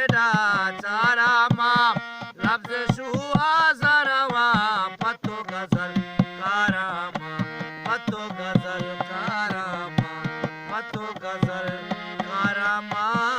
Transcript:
چارا ما لفظ شوہاز رواں، پہ تو غزل کاراں ما، پہ تو غزل کاراں ما، پہ تو غزل کاراں ما۔